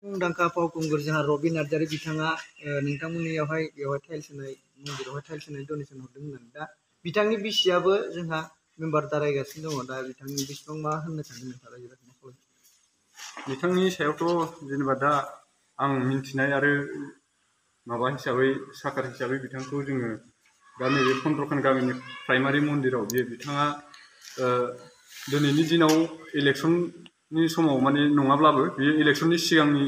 मुंदांखा फावखुंगुर जोंहा रबि नार्जारि बिथाङा नोंथांमोननियावहाय बेवहाय टाइल्स होनाय मन्दिरावहाय टाइल्स होनाय डनेसन हरदों होननानै दा बिथांनि बिसियाबो जोंहा मेम्बार दारायगासिनो दङ दा बिथांनि बेसेबां मा होननो सानदों नोंथाङा रायजो राजाखौ बिथांनि सायावथ' जेनेबा दा आं मिन्थिनाय आरो माबा हिसाबै साखार हिसाबै बिथांखौ जोङो दा नैबे फन्द्रखान गामिनि प्राइमारि मन्दिराव जे बिथाङा दिनैनि दिनाव इलेक्सननि समाव माने नङाब्लाबो बे इलेक्सननि सिगांनि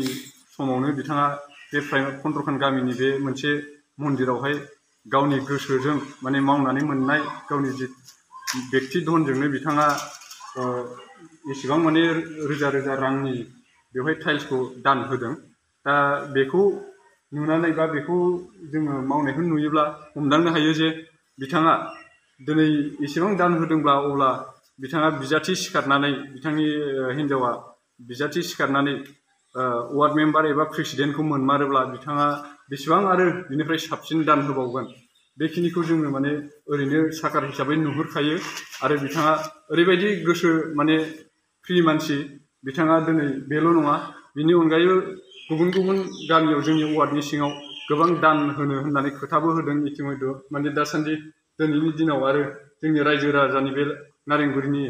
समावनो बिथाङा बे फन्द्रखान गामिनि बे मोनसे मन्दिरावहाय गावनि गोसोजों माने मावनानै मोननाय गावनि जि बेक्ति धनजोंनो बिथाङा एसेबां माने रोजा रोजा रांनि बेवहाय टाइल्सखौ दान होदों दा बेखौ नुनानै बा बेखौ जोङो मावनायखौ नुयोब्ला हमदांनो हायो जे बिथाङा दिनै एसेबां दान होदोंब्ला अब्ला बिथाङा बिजाथि सिखारनानै बिथांनि हिन्जावा बिजाथि सिखारनानै वार्ड मेम्बार एबा प्रेसिडेन्टखौ मोनमारोब्ला बिथाङा बेसेबां आरो बिनिफ्राय साबसिन दान होबावगोन बेखिनिखौ जोङो माने ओरैनो साखार हिसाबै नुहुरखायो आरो बिथाङा ओरैबायदि गोसो माने फ्रि मानसि बिथाङा दिनै बेल' नङा बिनि अनगायैबो गुबुन गुबुन गामियाव जोंनि वार्डनि सिङाव गोबां दान होनो होननानै खोथाबो होदों इतिमध्य माने दासान्दि दिनैनि दिनाव आरो जोंनि रायजो राजानि बे नारेंगुरिनि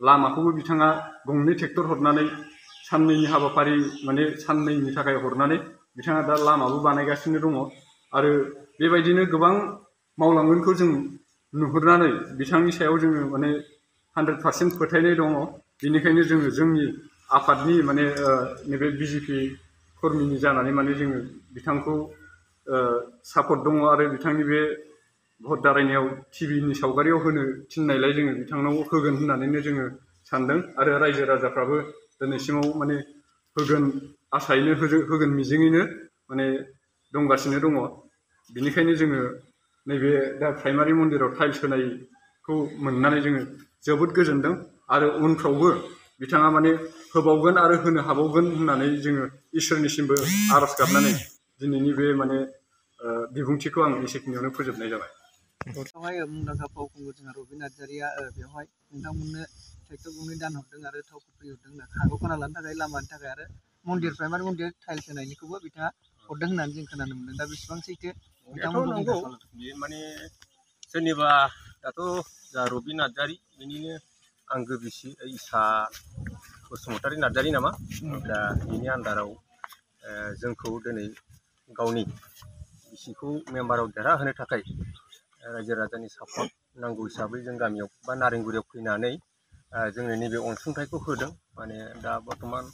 लामाखौबो बिथाङा गंनै ट्रेक्टर हरनानै साननैनि हाबाफारि माने साननैनि थाखाय हरनानै बिथाङा दा लामाबो बानायगासिनो दङ आरो बेबायदिनो गोबां मावलांगोनखौ जों नुहुरनानै बिथांनि सायाव जोङो माने 100% फोथायनाय दङ बेनिखायनो जोङो जोंनि आफादनि माने नैबे बिजेपि कर्मिनि जानानै माने जोङो बिथांखौ सापर्ट दङ आरो बिथांनि बे भट दारायनायाव टिभिनि सावगारियाव होनो थिननायलाय जोङो बिथांनाव होगोन होननानैनो जोङो सानदों आरो रायजो राजाफ्राबो दिनैसिमाव माने होगोन आसायैनो होगोन मिजिङैनो माने दंगासिनो दङ बिनिखायनो जोङो नैबे दा प्राइमारि मन्दिराव टाइल्स होनायखौ मोननानै जोङो जोबोद गोजोनदों आरो उनफ्रावबो बिथाङा माने होबावगोन आरो होनो हाबावगोन होननानै जोङो इसोरनिसिमबो आर'ज गाबनानै दिनैनि बे माने बिबुंथिखौ आं एसेखिनियावनो फोजोबनाय जाबाय। बेवहाय मुंदांखा फावखुंगुर जोंहा रबि नार्जारिया बेवहाय नोंथांमोननो ट्रेक्टर गंनै दान हरदों आरो थावखौ फ्रि हरदों होनना हाखौ खोना लानो थाखाय लामानि थाखाय आरो मन्दिर प्राइमारि मन्दिर टाइल्स होनायनिखौबो बिथाङा हरदों होननानै जों खोनानो मोनदों दा बेसेबां सैथो नंगौ बे माने सोरनिबा दाथ' जा रबि नार्जारि बिनिनो आंगो बिसि इसा बसुमतारी नार्जारि नामा दा बिनि आन्दाराव जोंखौ दिनै गावनि बिसिखौ मेम्बाराव देरहाहोनो थाखाय रायजो राजानि सापर्ट नांगौ हिसाबै जों गामियाव बा नारेंगुरियाव फैनानै जोंनो नैबे अनसुंथाइखौ होदों माने दा बर्थमान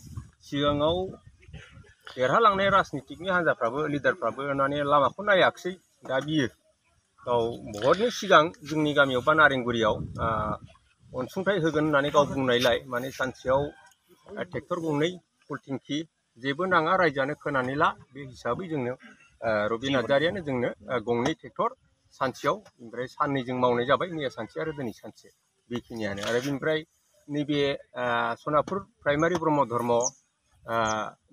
सिगाङाव देरहालांनाय राजनितिकनि हान्जाफ्राबो लिडारफ्राबो माने लामाखौ नायाखिसै दा बियो गाव भटनि सिगां जोंनि गामियाव बा नारेंगुरियाव अनसुंथाइ होगोन होननानै गाव बुंनायलाय माने सानसेयाव ट्रेक्टर गंनै फुल टेंकि जेबो नाङा रायजोआनो खोनानै ला बे हिसाबै जोंनो रबि नार्जारियानो जोंनो गंनै ट्रेक्टर सानसेयाव ओमफ्राय साननैजों मावनाय जाबाय मैया सानसे आरो दिनै सानसे बेखिनियानो आरो बेनिफ्राय नैबे सनापुर प्राइमारि ब्रह्म धर्म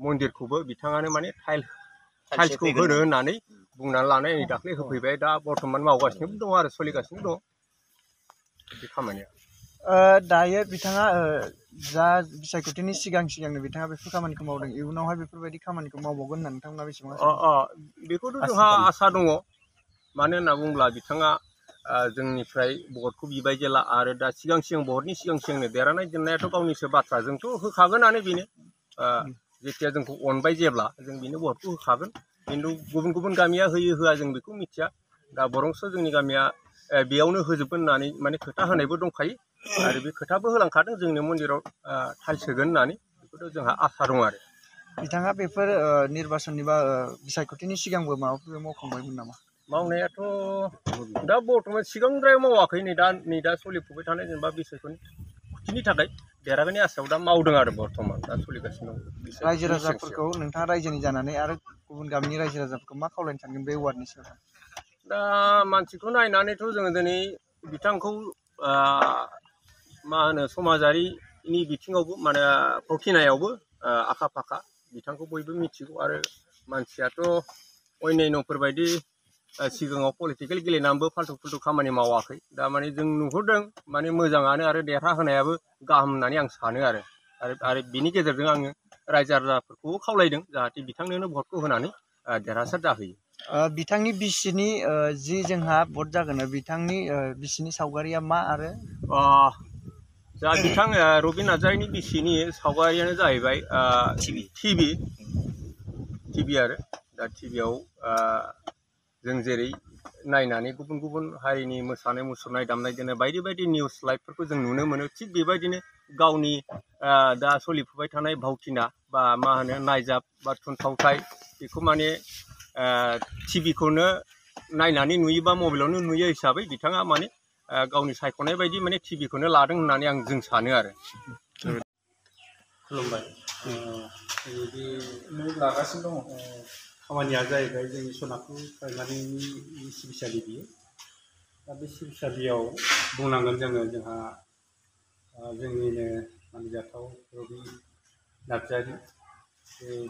मन्दिरखौबो बिथाङानो माने टाइल्सखौ होनो होननानै बुंनानै लानाय नै दाख्लै होफैबाय दा बर्थमान मावगासिनोबो दङ आरो सोलिगासिनो दङ बे खामानिया दायो बिथाङा जा बिसायख'थिनि सिगांनो बिथाङा बेफोर खामानिखौ मावदों इयुनावहाय बेफोरबायदि खामानिखौ मावबावगोन होननानै नोंथांमोना बेसेबां बेखौथ' जोंहा आसा दङ मानो होनना बुङोब्ला बिथाङा जोंनिफ्राय भटखौ बिबाय जेला आरो दा सिगां भटनि सिगांनो देरहानाय जेननायाथ' गावनिसो बाथ्रा जोंथ' होखागोनानो बेनो जेथिया जोंखौ अनबाय जेब्ला जों बेनो भटखौ होखागोन खिन्थु गुबुन गुबुन गामिया होयो होआ जों बेखौ मिथिया दा बरंसो जोंनि गामिया बेयावनो होजोबगोन होननानै माने खोथा होनायबो दंखायो आरो बे खोथाबो होलांखादों जोंनि मन्दिराव टाइल्स होगोन होननानै बेखौथ' जोंहा आसा दं आरो बिथाङा बेफोर निर्बासननि बा बिसायख'थिनि सिगांबो माबाफोर मावखांबायमोन नामा मावनायाथ' दा बर्थमान सिगांद्राय मावाखै नै दा सोलिफुबाय थानाय जेनेबा बिसायख'थिनि थाखाय देरहागोननि आसायाव दा मावदों आरो बर्थमान दा सोलिगासिनो दं रायजो राजाफोरखौ नोंथाङा रायजोनि जानानै आरो गुबुन गामिनि रायजो राजाफोरखौ मा खावलायनो सानगोन बे वार्डनि सायाव दा मानसिखौ नायनानैथ' जोङो दिनै बिथांखौ मा होनो समाजारिनि बिथिङावबो माने फावथिनायावबो आखा फाखा बिथांखौ बयबो मिथिगौ आरो मानसियाथ' अन्यान्यफोरबायदि सिगाङाव पलिटिकेल गेलेनानैबो फाल्थु खामानि मावाखै दा माने जों नुहुरदों माने मोजाङानो आरो देरहा होनायाबो गाहाम होननानै आं सानो आरो बिनि गेजेरजों आङो रायजो राजाफोरखौ खावलायदों जाहाथे बिथांनोनो भटखौ होनानै देरहासार जाहोयो। बिथांनि बिसिनि जि जोंहा भट जागोन बिथांनि बिसिनि सावगारिया मा आरो जा बिथां रबिन नार्जारिनि बिसिनि सावगारियानो जाहैबाय टिभि आरो दा टिभियाव जों जेरै नायनानै गुबुन गुबुन हारिनि मोसानाय मुसुरनाय दामनाय देनाय बायदि बायदि निउस लाइभफोरखौ जों नुनो मोनो थिग बेबायदिनो गावनि दा सोलिफुबाय थानाय भावथिना बा मा होनो नायजाब बा थुनफावथाय बेखौ माने टिभिखौनो नायनानै नुयो बा मबाइलावनो नुयो हिसाबै बिथाङा माने गावनि सायख'नाय बायदि माने टिभिखौनो लादों होननानै जों सानो आरो। खुलुमबाय बिदिनो लागासिनो दङ खामानिया जाहैबाय जोंनि सनापुर प्राइमारिनि सिबिसालि बियो दा बे सिबिसालियाव बुंनांगोन जोंहा जोंनिनो मानिजाथाव रबि नार्जारि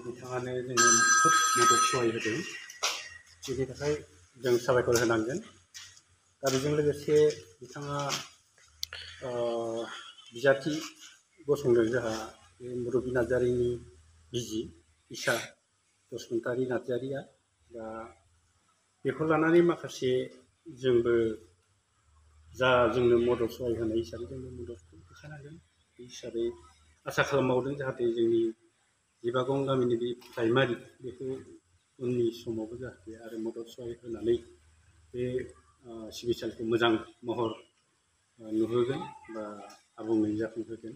बिथाङानो जोंनो खोब मदद सहाय होदों बेनि थाखाय जों साबायखर होनांगोन। दा बेजों लोगोसे बिथाङा बिजाथि गसंदों जोंहा रबि नार्जारिनि बिजि इसा बसुमतारी नार्जारिया दा बेखौ लानानै माखासे जोंबो जा जोंनो मदद सहाय होनाय हिसाबै जोंनो मददखौ होखानांगोन बे हिसाबै आसा खालामबावदों जाहाथे जोंनि जिबागं गामिनि बे प्राइमारि बेखौ उननि समावबो जाहाथे आरो मदद सहाय होनानै बे सिबिसालिखौ मोजां महर नुहोगोन बा आबुङै जाफुंहोगोन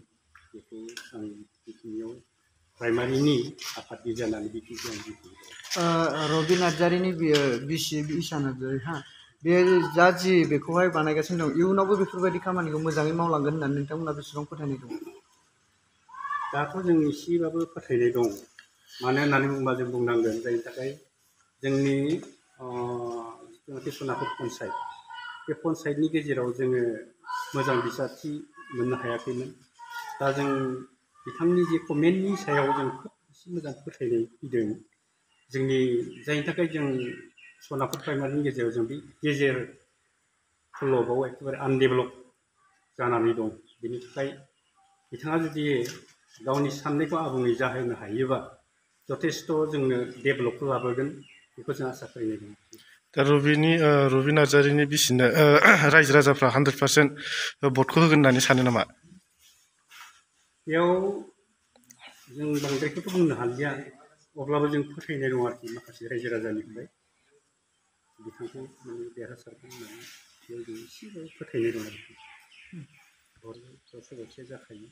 बेखौ आं बेखिनियाव प्राइमारिनि आफादगिरि जानानै बेखिनिखौ आं बुंथिबाय। रबि नार्जारिनि बिसि इसा नार्जारि बे जा जि बेखौहाय बानायगासिनो दं इयुनावबो बेफोरबायदि खामानिखौ मोजाङै मावलांगोन होननानै नोंथांमोना बेसेबां फोथायनाय दं? दाथ' जों एसेबाबो फोथायनाय दं मानो होननानै बुङोबा जों बुंनांगोन जायनि थाखाय जोंनि जिथुनाखि सनापुर पन्सायत बे पन्सायतनि गेजेराव जोङो मोजां बिजाथि मोननो हायाखैमोन। दा जों बिथांनि जे कमेन्टनि सायाव जों खोब एसे मोजां फोथायनाय फैदों जोंनि जायनि थाखाय जों सनापुर प्राइमारिनि गेजेराव जों बे गेजेर खलबाव एखेबारे आनडेभेलप जानानै दं बेनि थाखाय बिथाङा जुदि गावनि साननायखौ आबुङै जाहोनो हायोबा जथेस्थ' जोंनो डेभेलपखौ लाबोगोन बेखौ जों आसा खालामनाय दं। दा रबि नार्जारिनि बिसिनो रायजो राजाफ्रा 100% भटखौ होगोन होननानै सानो नामा? बेयाव जों बांद्रायखौथ' बुंनो हालिया अब्लाबो जों फोथायनाय दं आरोखि माखासे रायजो राजानिफ्राय बिथांखौ माने देरहासारगोन होननानै बेयाव जों एसेबाबो फोथायनाय दं आरोखि। भट सोरबासेया जाखायो।